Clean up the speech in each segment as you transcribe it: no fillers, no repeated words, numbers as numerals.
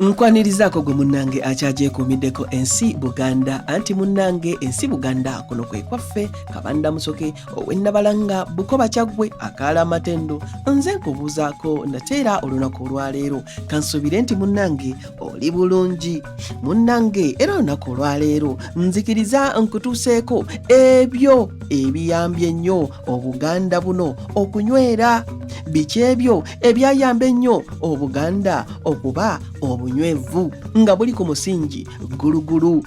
Nkwanirizaako gwe munnange akyagyekuumiddeko ensi Buganda, anti munnange ensi Buganda kuno kwe kwaffe. Kabanda Musoke ow'Ennabalanga, Bukoba, Kyaggwe, akaala amatendo. Nze nkubuuzaako nate era olunaku olwaleero, kansuubire nti munnange oli bulungi. Munnange, era olunaku olwaleero nzikiriza nkutuuseeko ebyo ebiyambye ennyo Obuganda buno okunywera. Biki ebyo ebyayamba ennyo Obuganda okuba obunywevu nga buli ku musingi gulugulu?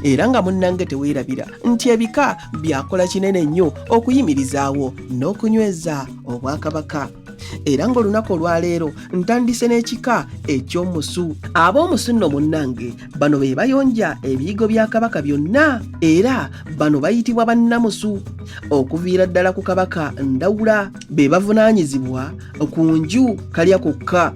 Era nga munnange teweerabira nti ebika byakola kinene nnyo okuyimirizaawo n'okunyweza obwakabaka. Era ng'olunaku olwaleero ntandise n'ekika eky'omusu. Ab'omusu nno munnange, bano be bayonja ebiyigo bya Kabaka byonna, era bano bayitibwa bannamusu. Okuviira ddala ku Kabaka Ndawula, be bavunaanyizibwa ku nju kalya kukka.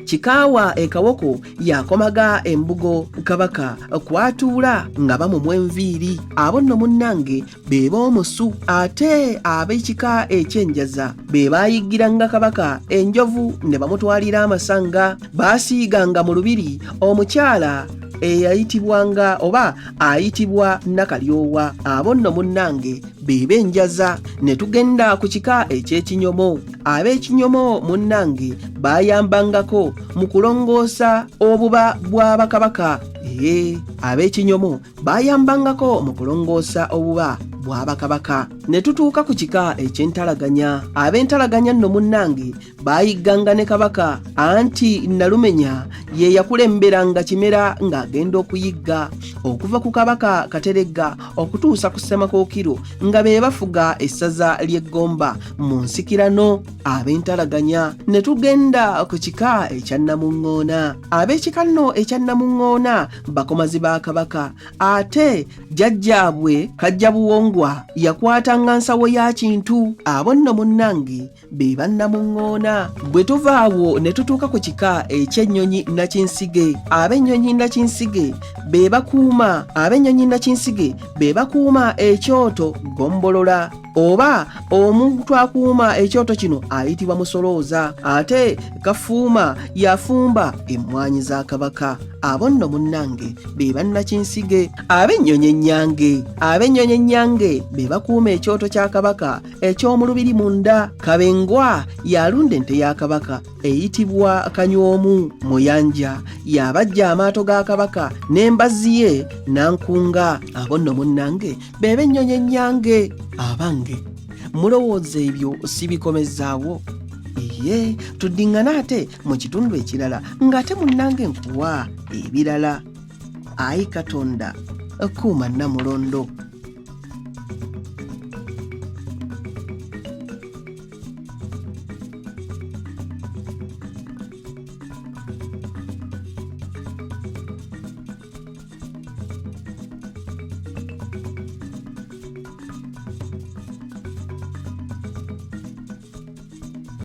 Kikaawa e Kawoko yakomaga embugo Kabaka kwatuula nga bamumwa enviiri. Abo nno munnange be b'omusu. Ate ab'ekika eky'enjaza be baayiggiranga Kabaka enjovu ne bamutwalira amasanga. Baasiiganga mu lubiri omukyala eyayitibwanga oba ayitibwa Nakalyowa. Abo nno munnange be b'enjaza. Ne tugenda ku kika eky'ekinyomo. Ab'ekinyomo munnange baayambangako mu kulongoosa obuba bwa bakabaka. Ee, ab'ekinyomo baayambangako mu kulongoosa obuba bwa bakabaka. Ne tutuuka ku kika eky'entalaganya. Ab'entalaganya nno munnange baayigganga ne Kabaka, anti Nalumenya ye yakulemberanga Kimera ng'agenda okuyigga, okuva ku Kabaka Kateregga okutuusa ku Ssemakookiro, nga be bafuga essaza ly'Eggomba mu nsikirano, ab'entalaganya. Ne tugenda ku kika ekya Namuŋŋoona. Ab'ekika nno ekya Namuŋŋoona bakomazi ba Kabaka, ate jjajjaabwe Kajja Buwongwa yakwatanga nsawo ya Kintu. Abo nno munnange be bannamuŋŋoona. Bwe tuva awo ne tutuuka ku kika eky'ennyonyi Nakinsige. Ab'ennyonyi Nakinsige be bakuuma, ab'ennyonyi Nakinsige be bakuuma ekyoto Ggombolola, oba omuntu akuuma ekyoto kino ayitibwa musolooza, ate Kafuuma yafumba emmwanyi za Kabaka. Abo nno munnange be bannakinsige. Ab'ennyonyi ennyange, ab'ennyonyi ennyange be bakuuma ekyoto kya Kabaka eky'omu lubiri munda. Kabengwa yalunda ente ya Kabaka eyitibwa Kanywomu. Muyanja yabajja amaato ga Kabaka n'embazzi ye Nankunga. Abo nno munnange be b'ennyonyi ennyange. Abange, mulowooza ebyo si bikomezaawo? Iye, tuddiŋŋane ate mu kitundu ekirala ng'ate munnange nkuwa ebirala. Ayi Katonda, kuuma Nnamulondo.